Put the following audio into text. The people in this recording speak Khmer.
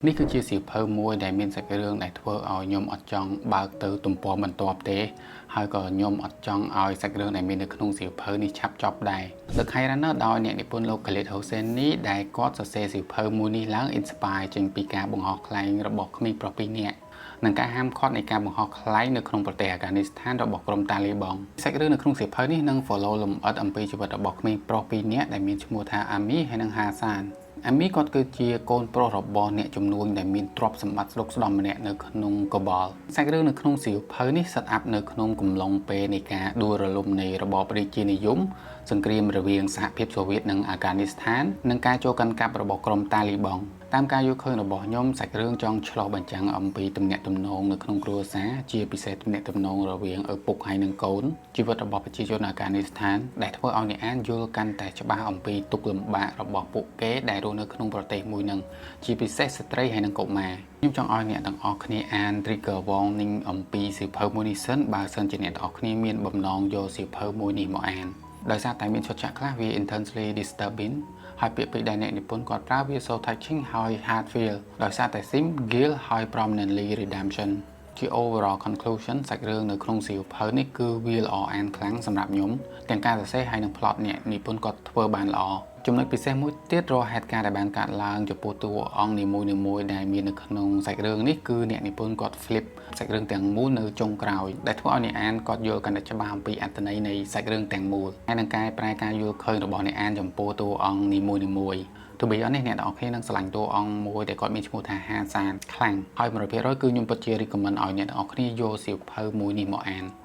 នេះគឺជាសៀវភៅមួយដែលមានសាច់រឿងដែលធ្វើឲ្យខ្ញុំអត់ចង់បើកទៅទំព័របន្ទាប់ទេ ហើយក៏ខ្ញុំអត់ចង់ឲ្យសាច់រឿងដែលមាននៅក្នុងសៀវភៅនេះឆាប់ចប់ដែរ The Kite Runner ដោយអ្នកនិពន្ធលោក Khaled Hosseini ដែលគាត់សរសេរសៀវភៅមួយនេះឡើង inspire ចេញពីការបង្ហោះខ្លែងរបស់ក្មេងប្រុសពីរនាក់និងការហាមឃាត់នៃការបង្ហោះខ្លែងនៅក្នុងប្រទេសអាហ្គានីស្ថានរបស់ក្រុមតាលីបង់សាច់រឿងនៅក្នុងសៀវភៅនេះនឹង follow លម្អិតអំពីជីវិតរបស់ក្មេងប្រុសពីរនាក់ដែលមានឈ្មោះថាអាមីហើយនិងហាសានអាមីគាត់គឺជាកូនប្រុសរបស់អ្នកជំនួញដែលមានទ្រព្យសម្បត្តិស្ដុកស្ដំម្នាក់នៅក្នុងកបលសាច់រឿងនៅក្នុងសៀវភៅនេះ set up នៅក្នុងកំឡុងពេលនៃការដួលរលំនៃរបបរាជានិយមសង្គ្រាមរវាងសហភាពសូវៀតនិងអាហ្គានីស្ថាននិងការចូលកាន់កាប់របស់ក្រុមតាលីបង់តាមការយល់ឃើញរបស់ខ្ញុំសាច់រឿងចង់ឆ្លុះបញ្ចាំងអំពីទំនាក់ទំនងនៅក្នុងគ្រួសារជាពិសេសទំនាក់ទំនងរវាងឪពុកហើយនិងកូនជីវិតរបស់ប្រជាជនអាហ្គានីស្ថានដែលធ្វើឲ្យអ្នកអានយល់កាន់តែច្បាស់អំពីទុក្ខលំបាករបស់ពួកគេដែលរស់នៅក្នុងប្រទេសមួយនឹងជាពិសេសស្ត្រីហើយនិងកុមារខ្ញុំចង់ឲ្យអ្នកទាំងអស់គ្នាអាន trigger warning អំពីសៀវភៅមួយនេះសិនបើសិនជាអ្នកទាំងអស់គ្នាមានបំណងយកសៀវភៅមួយនេះមកអានដោយសារតែមានឈុតឆាកខ្លះវា intensely disturbing ហើយពាក្យពេចន៍ដែលអ្នកនិពន្ធគាត់ប្រើវា so touching ហើយ hard feel ដោយសារតែ theme guilt ហើយ prominently redemption ជា overall conclusion សាច់រឿងនៅក្នុងសៀវភៅនេះគឺវាល្អអានខ្លាំងសម្រាប់ខ្ញុំទាំងការសរសេរហើយនិង plot អ្នកនិពន្ធគាត់ធ្វើបានល្អចំណុចពិសេសមួយទៀតរាល់ហេតុការណ៍ដែលបានកើតឡើងចំពោះតួអង្គនីមួយៗដែលមាននៅក្នុងសាច់រឿងនេះគឺអ្នកនិពន្ធគាត់ flip សាច់រឿងទាំងមូលនៅចុងក្រោយដែលធ្វើឲ្យអ្នកអានគាត់យល់កាន់តែច្បាស់អំពីអត្ថន័យនៃសាច់រឿងទាំងមូលហើយនឹងកែប្រែការយល់ឃើញរបស់អ្នកអានចំពោះតួអង្គនីមួយៗ To be honest អ្នកទាំងអស់គ្នានឹងស្រឡាញ់តួអង្គមួយដែលគាត់មានឈ្មោះថាហាសានខ្លាំងហើយ100%គឺខ្ញុំពិតជា recommend ឲ្យអ្នកទាំងអស់គ្នាយកសៀវភៅមួយនេះមកអាន។